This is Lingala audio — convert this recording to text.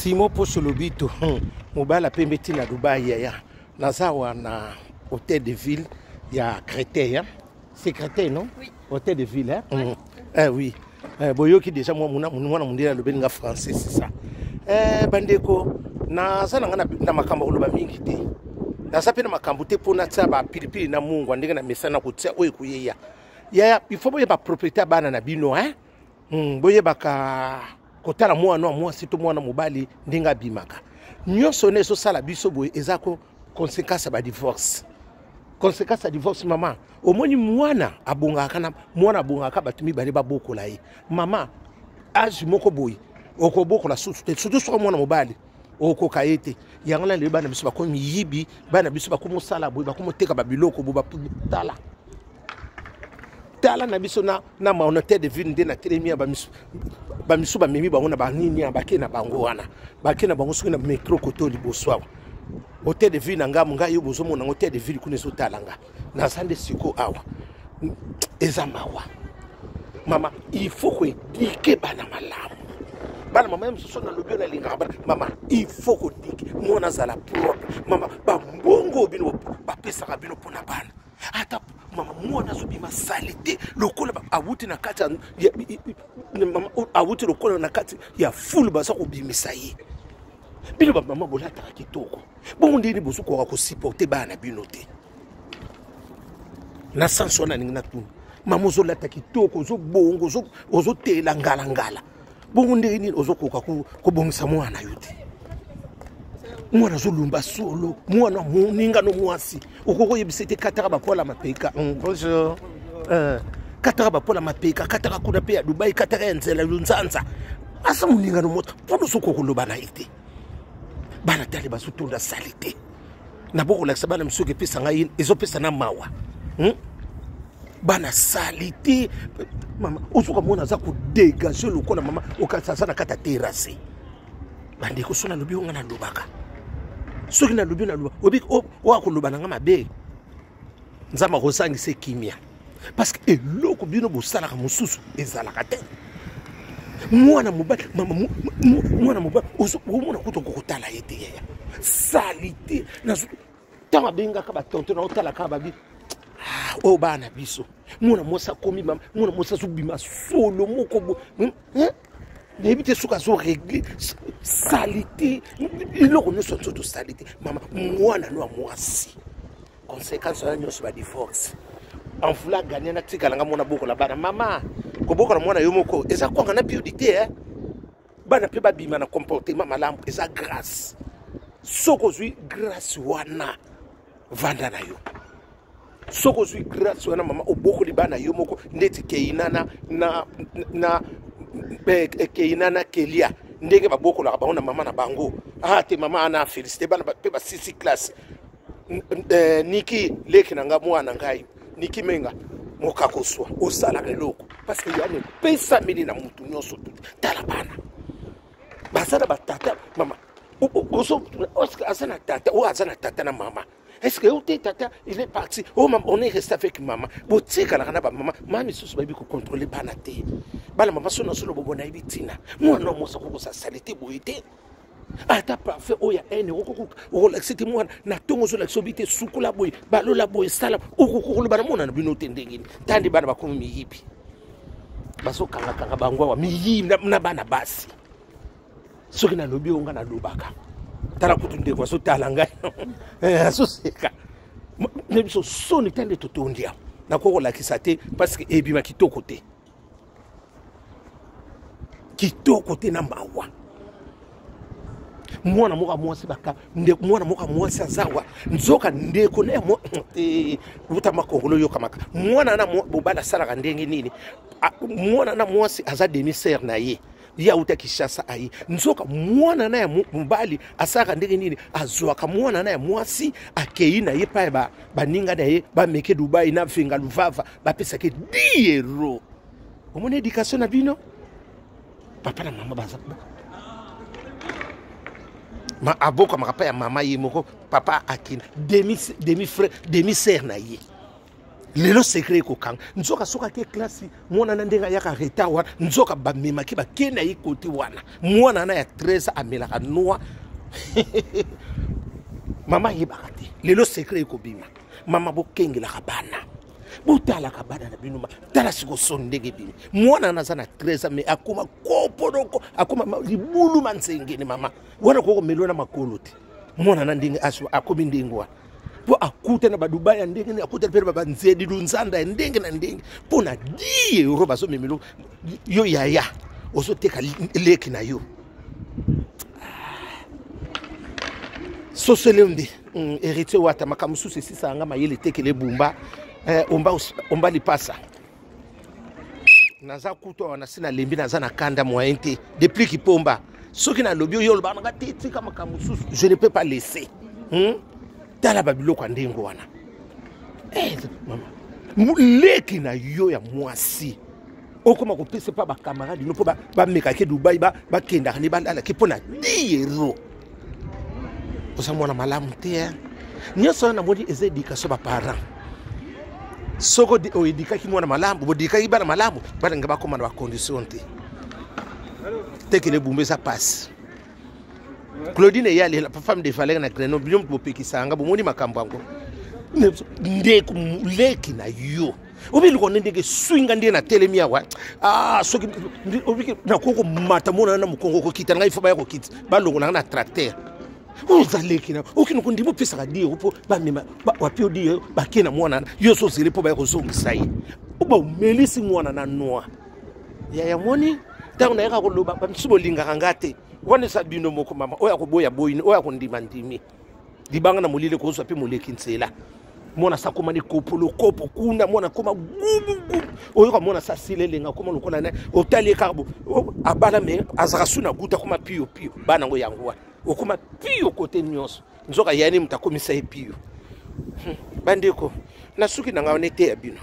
Simon Poso Lobito, mobala pembe ti na Dubai yaya. Naza awa na hôtel de ville ya Créteil, hein? C'est Créteil, non? Oui. Hôtel de ville, hein? Ouais. Eh oui. Eh, boyoki déjà mwa muna mwana mundele alobeli nga français, c'est ça. Eh, bandeko, naza na nga na makambo koloba mingi te. Naza mpe na makambo te mpo natia bapilipili na mungwa ndenge na mesana kotia oyo ekoyeya. Yaya, il faut boyeba propriété ya bana na bino, hein? Boyebaka kotala mwana wa mwasi to mwana mobali ndenge abimaka. Nyonso wana ezosala biso boye eza ko conséquence ya badivorce. Conséquence ya divorce, mama. Omoni mwana abongaka na mwana abongaka bato mibale babokola ye. Mama, age moko boye okobokola susu te, surtout soki mwana mobali okoka ye te. Yango na lelo bana biso bakomi miyibi, bana biso bakomi kosala boye, bakomi koteka babiloko boye, tala. Tala na biso na na hôtel de ville nde na telemi ya bamisu bamemi bango na banini ya bake na bango wana, bake na bango soki na metro koto liboso awa. Hôtel de ville na ngambo ngai yo bozomona hôtel de ville kuna ezotala nga naza nde siko awa eza mawa. Mama, il faut koedike bana malamu. Bana mama ya mosusu nalobi oyo nalingaka bana. Mama, il faut kodike mwana azala propre. Mama, bambongo bino bapesaka bino mpona bana. Ata mama mwana azobima salite lokola awuti na kati ya, mama, awuti lokola na kati ya fulu baza kobimisa ye. Bino ba mama bolataka kitoko. Bongo ndeni bozokoka kosupporter bana na bino te. Na sens wana ningi natuna. Mama ozolata kitoko, ozobongo, ozotela ngalangala. Bongo ndenge nini ozokoka kobongisa mwana yo te? Mwana azolumba solo, mwana moninga no mwasi. Okoki koyebisa ete kataka bapola mapeka. Bonjour. Kataka bapola mapeka, kataka kuna pe ya Dubai, kataka ya nzela lunzanza. Asa moninga no moto, mpona ozokoka koloba na ye te. Bana tali bazotonda salite. Na bokolakisa bana misuki epesa ngai, ezopesa na mawa. Bana salite. Mama, ozoka mwana aza kodégage lokola mama, okasi aza na kati ya terrasse. Bandeko, so nalobi oyo nga nalobaka. Soki nalobi naloba, oyebi oyo akoloba na nga mabe, Nzambe akozangisa kimia. Parce que eloko bino bosalaka mosusu ezalaka te. Mwana mobali, mama, mwana mobali, omona kutu okokotala ye te yaya. Salite. Ntango abengaka ba tonton na otalaka babi, oyo bana biso. Mwana mwasi akomi mama, mwana mwasi azobima solo moko bo, hein? Nayebi te soki azo régler salite, eloko nyonso ya nzoto salite. Mama, mwana no ya mwasi. Conséquence wana nyonso ba divorce. En voulant gagner na tikala nga mona bokola bana. Mama, kobokola mwana yo moko eza kwanga na piodité, hein? Bana pe babima na comportement malamu, eza grâce. Soki ozwi grâce wana, vanda na yo. Soki ozwi grâce wana mama, obokoli bana yo moko ndeti Keina na, na, na, Keina na Kelia, ndenge babokolaka bango na mama na bango. Ah, te mama ana félicité bana pe ba sisi classe. Niki leki na nga mwana ngai, Niki Menga mokakoswa osalaka eloko parce que yani pesa mili na mutu nyonso tu. Tala bana baza na batata mama, ozo, aza na tata, oyo aza na tata na mama. Est-ce que te tata il est parti? Oh maman, on est resté avec maman. Botikalaka na ba mama, mama misusu bayebi ko contrôler bana te. Bana mama so na solo bobo na yebi tina. Mwana mosa ko sa salite boye te. Ata parfait oyo ya haine, okolakisa te mwana na ntongo ozolakisa obi te sukula boye, balola boye, sala, okokoloba na mwana na bino te ndenge nini? Tandi bana bakomi miyibi. Bazokangakanga bango awa miyibi na bana basi. Soki nalobi oyo nga nalobaka. Tala kutu ndeko azotala ngai. Azoseka. Na biso soni te nde totondi awa. Nakoki kolakisa te parce que ebima kitoko te. Kitoko te na mawa. Mwana moko ya mwasi baka, ndeko, mwana moko ya mwasi azawa, nzoka ndeko na ya mwa, te, wuta makongolo yokamaka. Mwana na mwa, bobala asalaka ndenge nini? Mwana na mwasi aza demi-sœur na ye. Ye auta Kinshasa aye. Nzoka mwana na ya mobali asalaka ndenge nini? Azwaka mwana na ya mwasi, akei na ye pa ya baninga na ye, bameke Dubai na Venga Luvava, bapesaki 10 euros. Omoni éducation na bino? Papa na mama baza ma abokamaka pa ya mama ye moko, papa akina demi, demi frère, demi sœur na ye. Lelo secret ekokanga. Nzoka soki ake klasi, mwana na ndenge ayaka retard wana, nzoka bamemaki bakei na ye kote wana. Mwana na ya 13 amelaka noa. Mama ayebaka te. Lelo secret ekobima. Mama, bokengelaka bana, botalaka bana na bino. Tala sikoyo ndenge ebimi. Mwana wana aza na 13, mais akoma kopodoko, akoma libulu manzengene. Mama wana kokomelo na makolo te. Mwana na ndenge akomi ndenge wana mpo akuta na badubai ya ndenge nini, akuta mpe na banzedi lunzanda ya ndenge na ndenge mpo na 10 euro bazomemelo yo. Yaya, ozoteka leki na yo. Sosele nde Héritier Wata, makambo mosusu esisaka nga mayele. Tekele bumba, eh, omba, omba lipasa. Naza kutu awa, nasi nalembi, naza na kanda moyen te. Depuis kipomba, soki nalobi oyo olobaka nanga te, tika makambo mosusu, je ne peux pas laisser. Tala babiloko ya ndenge wana. Eh, mama, leki na yo ya mwasi okoma kopesa mpa bacamarade no mpo bamekaki Dubai, bakendaka nde balalaki mpo na 10 euro. Oza mwana malamu te. Nyonso wana namoni eza éducation baparent. Soki oedikaki mwana malamu, bodikaki bana malamu, balinga bakóma na bacondition te. Tekele bumba eza pasi. Claudine Eyali, la femme de Valère na Grenoble, bino bopekisa yanga, bomoni makambo yango. Ndeko leki na yo obi luko ndenge swinga ndenge natelemi awa. Ah, soki obiki nakoki komata mona na mokongo, kokita na ngai, fo baya kokita, balongola nga na tracteur. Oza leki na okende kondima, opesaka 10 euro mpo bamema wapi yo 10 euro, bakei na mwana yo so ozeli mpo baya kozongisa ye. Baomelisi mwana na noir. Yaya, moni ntango nayaka koloba, bamisusu bolingaka nga te. Wana eza bino moko. Mama oyo akoboya boyini, oyo akondima ndimi. Libanga na molili ekozwa mpe moleki nzela. Mwana sa akóma ni kopolo kopo kuna, mwana akóma gubugubu. Oyoka mwana sa asila elenga, akóma lokola na otali ye kaka bo abala, me azalaka su na guta, akóma pio pio. Bana yango yango wana okóma pio kote nyonso, nzoka yani moto akomisa ye pio. Bandeko, nasuki na ngai wana, eteya bino.